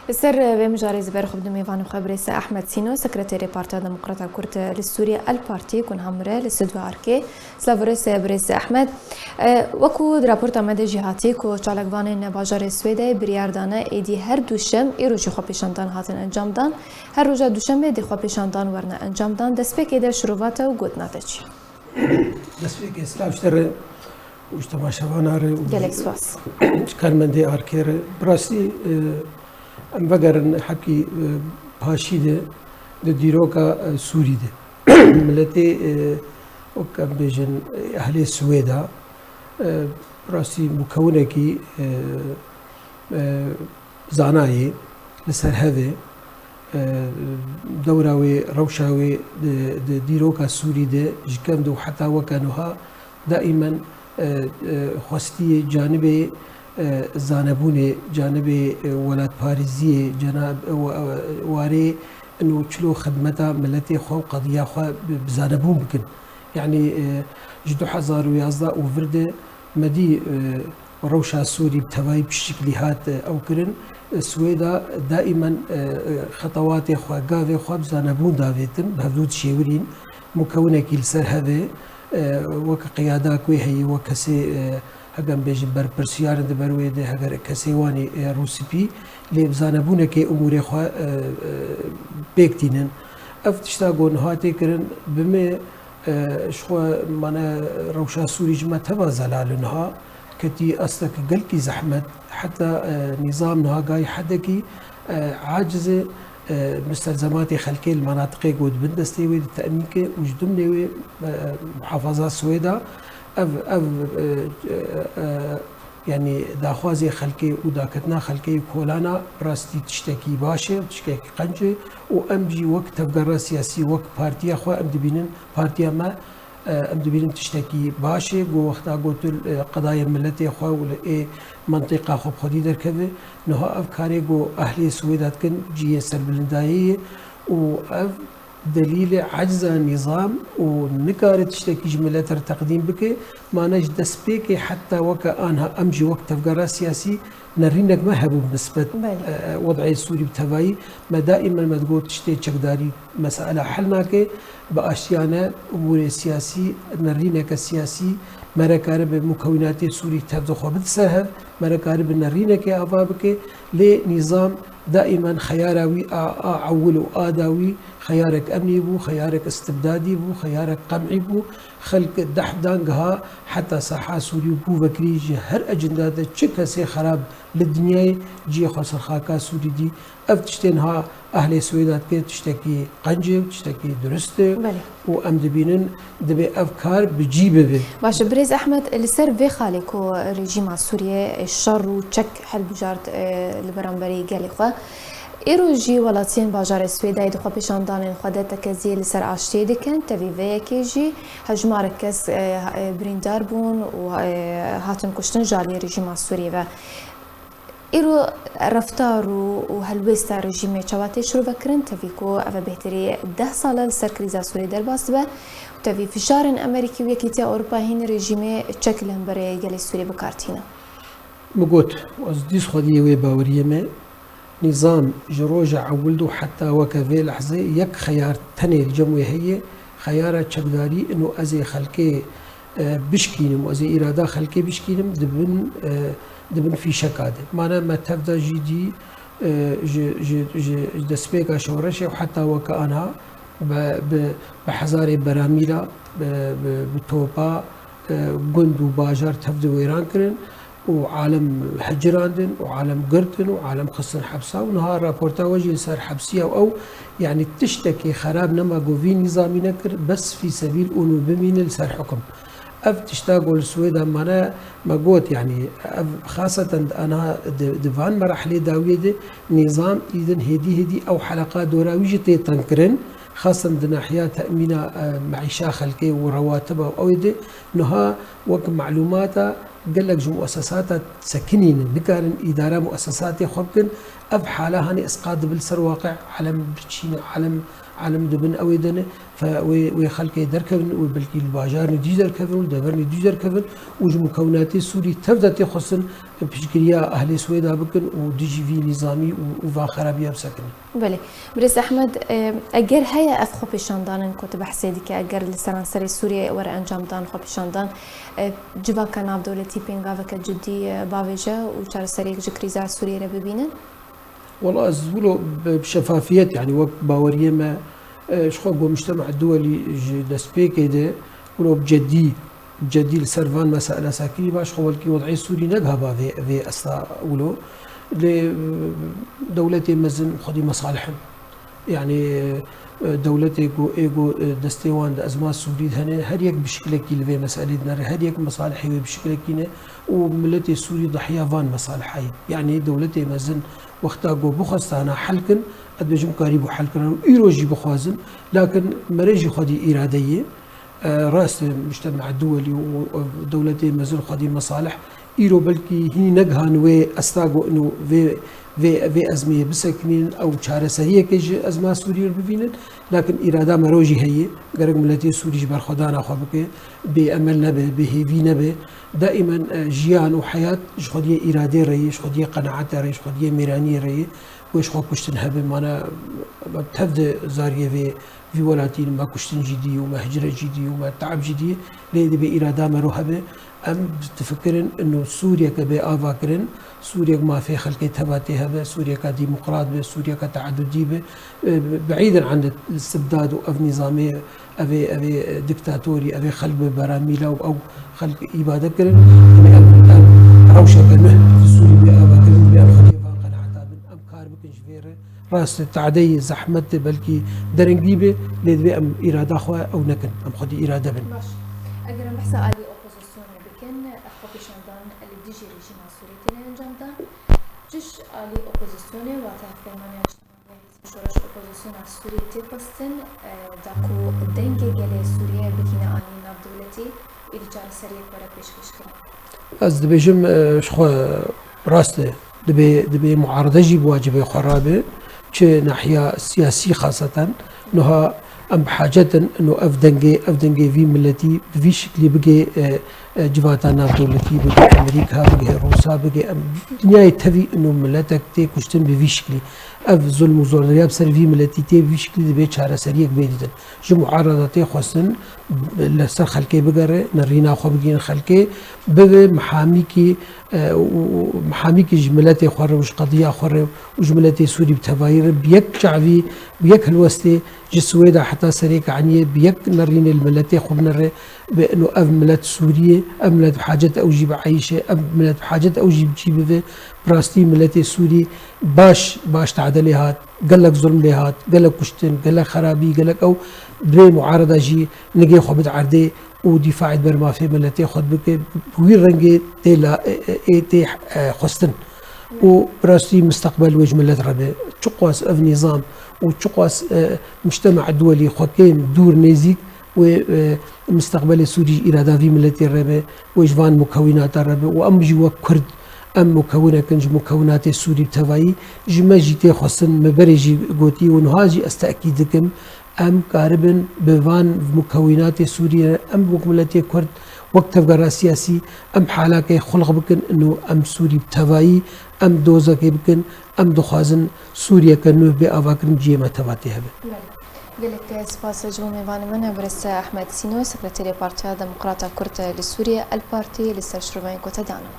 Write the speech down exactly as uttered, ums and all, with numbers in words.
Li ser vê mijarê zî ber xwe bidin mêvanê xwe birêz Ehmed Sîno, sekreterê Partiya Demokrata Kurd li Sûriye, El Partî, ku niha mire li stûdyoya Arkê. Silav û rêz birêz Ehmed. E, wekû di raporta me de jî hatî ku çalakvanên bajarê Swêdeyê biryar dane êdî her duşem îro jî xwepêşandan hatin encam dan. Her roja duşemê dê xwepêşandan werine encam dan. Destpêkê de şirova te û gotina te çi ye? Destpêkê silav ji te re û ji temaşevana re û Gelek spas. Ji karmendê Arkê re. Bi rastî, e, em vegerin hebkî, e, paşî de di dîroka, e, Sûrî de. Miletê, e, wek em bêjin, e, ehlê Swêda, e, bi rastî mûkewinekî, e, e, zana ye li ser hev e, e, dewra wê, rewşa wê di, di dîroka Sûrî de ji kevn de û heta weke niha daîmen, e, e, xwestiyê canibê, e, zanebûnê, canibê, e, welatparêziyê, cena-, e, wa-, e, warê ino çilo xidmeta miletê xwe û qediya xwe bi, bi zanebûn bikin. Yanî, e, ji du hezar û yazdeh û vir de me dî, e, rewşa Sûrî bi tevayî piştî lî hat, e, ew kirin. E, Swêda daîmen, e, e, xetewatê xwe, gavê xwe bi zanebûn davêtin, bi hevdû dişêwirîn. Mûkewinekî li ser hev e, e, wek qiyada ku heye, wek kesê, e, heger em bêjin berpirsiyar in di ber wê de, heger kesê wan ê, e, rûspî, lê bi zanebûnekê umûrê xwe, e, e, pêk tînin. Ev tişta ku niha tê kirin, bi me, e, ji xwe mane rewşa Sûrî ji me teva zelal e niha, ketî astek gelkî zehmet, heta, e, nîzam niha gayî hedekî, e, aciz e, e, misterzematê xelkê li menatiqê ku di bin destê wê de temîn ke û ji dimnê wê, e, muhafaza Swêda, ev, ev, e, e, e, yanî daxwazê xelkê û daketina xelkê û kolana bi rastî tiştekî baş e û tiştekî qenc e û em jî wek tevgera siyasî, wek partiya xwe em dibînin, partiya me, e, em dibînin tiştekî baş e. Ku wexta gotin, e, qedayê miletê xwe û li ê mentiqa xwe bi xwedî derkeve, niha ev karê ku ehlê Swêda dikin cihê serbilindayê ye û ev delîlê eciza nîzam û nikare tiştekî ji milet re teqdîm bike. Mane ji destpêkê heta weke anha em jî wek tevgera siyasî nerînek me hebû bi nisbet, Belê. e, e, wed'ê Sûrî bi tevayî. Me daîmen me digot tiştê çekdarî mesela hel nake. Bi aştiyane umûrê siyasî, nerîneke siyasî, me re karibe mukewînatê Sûrî tevde xwe bide ser hev, me re karibe nerînekê ava bike. Lê nîzam daîmen xeyara wî a, a ewil û a dawî xeyarek emnî bû, xeyarek istibdadî bû, xeyarek qem'î bû. Xelk dehf dan giha heta saha Sûrî û bû vekirî ji her ecinda de çi kesê xerab li dinyayê cihê xwe ser xaka Sûrî dî. Ev tiştê niha ehlê Swêda dike tiştekî qenc e û tiştekî durist e Belê. û em dibînin dibê ev kar bi cî bibe. Baş e, birêz Ehmed, li ser vê xalê ku rejîma Sûriyê şer û çek hilbijart, e, li beramberî gelê xwe, îro jî welatiyên bajarê Swêdayê di xwepêşandanên xwe de tekeziyê li ser aştiyê dikin. Tevî vê yekê jî hejmarek kes, e, e, birîndar bûn û, e, hatin kuştin ji aliyê rejîma Sûriyê ve. Îro reftar û, û helwêsta rejîmê çawa tê şirovekirin, tevî ku ev e bêhtirî deh sal e li ser krîza Sûriyê derbas dibe û tevî fişarên Amerîkî û Yekîtiya Ewropa hîn rejîmê çek li hemberê gelê Sûriyê bi kar tînin. Min got, ez dîs xwediyê wê baweriyê me, nîzam ji roja ewil de heta weke vê lehzê yek xeyar tenê li cem wê heye, xeyara çekdarî ino ez ê xelkê, e, bişkînim, ez ê îrada xelkê bişkînim, di bin, e, di bin fîşeka de. Mane me tev de jî dî, e, ji, ji, ji, ji destpêka şoreşê û heta weke anha bi, bi, bi hezarê beramîla, bi, bi, bi topa, e, gund û bajar tev de wêran kirin. û alem hecirandin û alem girtin û alem xistin hepsa û niha raporta we jî li ser hepsiya ew, yanî tiştekî xerab nema ku vî nîzamî nekir, bes fî sebîl û nû bimîne li ser hukum. Ev tişta ku li Swêda mane, me got, yanî ev xaseten di ana di, di van merahilê dawiyê de nîzam îdin hêdî hêdî ew heleqa dora wî jî tê tengkirin, xaseten di nahiya temîna, e, meîşa xelkê û rewatiba ew ê de niha wek melûmata gelek ji muessesata sekinî ne, nikarin îdara muessesatê xwe bikin. Ev hala hanê isqat dibe li ser waqe, alem biçîne, alem, elim dibin ew ê de ne, fe wê, wê xelkê derkevin û belkî li bajarê dî derkevin û li deverê dî derkevin û ji mukewinatê Sûrî tev de tê xwestin piştgiriya ehlê Swêda bikin û dijî vî nîzamî û, û van xerabiya bisekinin. Belê. Birêz Ehmed, e, eger heye ev xwepêşandanin ku tu behsê dike, eger li seranserê Sûriyeyê were encamdan xwepêşandan, e, civaka navdewletî pêngaveke cidî, e, bavêje û çareseriyek ji krîza Sûriyeyê re bibînin? Wela ez wilo bi, bi şefafiyet, yanî wek baweriyê me, e, ji xwe ku mujtema duwelî ji destpêkê de wilo bi cedî, bi cedî li ser van mesaila sekirî baş xwe welkî wed'ê Sûrî negiha ba vê, vê esta wilo. Lê, e, dewletê mezin xwedî mesalih in. Yanî, e, dewletê ku ê ku, e, destê wan di ezma Sûrî de hene, her yek bi şikilekî li vê meselê dinere, her yek mesalihê wê bi şikilekî ne û miletê Sûrî dahiya van mesalihayê. Yanî dewletê mezin wexta ku bixwestana hel kin, ez dibêjim karîbû hel kirin û îro jî bixwazin, lakin mere jî xwedî îrade ye. E, rast e, mujtema duwelî û, û dewletê mezin xwedî mesalih îro belkî hînî negihan wê estago û vê, vê, vê ezmeyê bisekinînin, ew çareseriyekê ji ezma Sûriyê re bibînin. Lakin îrada mero jî heye, gerek miletê Sûrî ji berxwedana xwe bike, bêemel nebe, bêhêvî nebe. Daîmen, e, jiyan û heyat ji xwediyê îradê re ye, ji xwediyê qenaeta re ye, ji xwediyê mêraniyê re ye. Wê ji xwe kuştin hebe, mana, em tev di zariyê vê, vî welatî me kuştin jî dî û me hicret jî dî û me teab jî dî, lê divê îrada mero hebe. Em difikirin ino Sûriyeke bê ava kirin, Sûriyek mafê xelkê teva tê hebe, Sûriyeka demokrat be, Sûriyeka teadudî be, e, بعيداً عن الاستبداد û ev nîzamê, ev ê, ev ê diktatorî, ev ê xelk bi beramîla û ew xelk îbade kirin. Em, em rewşeke nuh li Sûrî bê ava kirin, divê em xwediyê van qenaeta bin, em kar bikin ji vê re. Rast e, tadeyê, zehmet e, belkî derengî be, lê divê em îrada xwe ew nekin, em xwedî îrade bin. Baş. Eger em behsa alî opozisyonê bikin, xwepêşandan li dijî rejîma Sûriyê têne encamdan. Çi ji alî opozisyonê, wate Hevpeymaniya Niştimanî ya Hêzên Şoreş Opozisyona Sûriyê tê xwestin, e, da ku dengê gelê Sûriyê bigihîne aliyê navdewletî û êdî çareseriyek were pêşkêşkirin? Ez dibêjim, e, ji xwe rast e. Dibê, dibê muarede jî bi wacibê xwe rabe, çi nahiya siyasî xaseten. Niha em bi hacet in ino ev dengê, ev dengê vî miletî bi vî şiklî bigê, e, e, civata navdewletî, bigê Amerîka, bigê Rûsa, bigê em dinyayê tevî ino miletek tê kuştin bi vî şiklî. Ev zulm û zordarîya bi ser vî miletî tê bi vî şiklî dibê çareseriyek bê dîtin. Ji muarada tê xwestin li ser xelkê bigere, nerîna xwe bigihîne xelkê, bibe mihamîkî, e, û, û mihamîkî ji miletê xwe re û ji qediya xwe re û ji miletê Sûrî bi tevayî re bi yek çavî, bi yek helwestê ji Swêda heta Serêkaniyê bi yek nerînê li miletê xwe binere, be ino ev milet Sûrî ye, ev milet bi hacet ew jî bi eyîş e, ev milet bi hacet ew jî bi cî bibe. Bi rastî miletê Sûrî baş, baş tade lê hat, gelek zulm lê hat, gelek kuştin, gelek xerabî, gelek ew, divê muarada jî nigê xwe bide erdê û dîfaê ber mafê miletê xwe bike, bi wî rengê tê la, ê, ê, ê tê, e, xwestin. Û bi rastî misteqbel wê ji milet re be. Çiqas ev nîzam û çiqas, e, mujtema duwelî xwe kêm dûr nêzîk, wê, e, misteqbelê Sûrî ji îrada vî miletê re be, wê ji van mukewînata re be û em jî wek Kurd, em mukewînek in ji mukewînatê Sûrî bi tevayî, ji me jî tê xwestin, me berê jî gotî û niha jî ez tekîd dikim, em karibin bi van mukewînatê Sûrî re, em wek miletê Kurd, wek tevgera siyasî, em halakê xulq bikin, ino em Sûrî bi tevayî, em dozekê bikin, em dixwazin Sûriyeke nû bê avakirin cihê me teva tê hebe. Belê. Gelek spas ji bo mêvanê me, Birêz Ehmed Sîno, Sekreterê Partiya Demokrata Kurd li Sûriyê, El Partî, li ser şiroveyên ku te dane.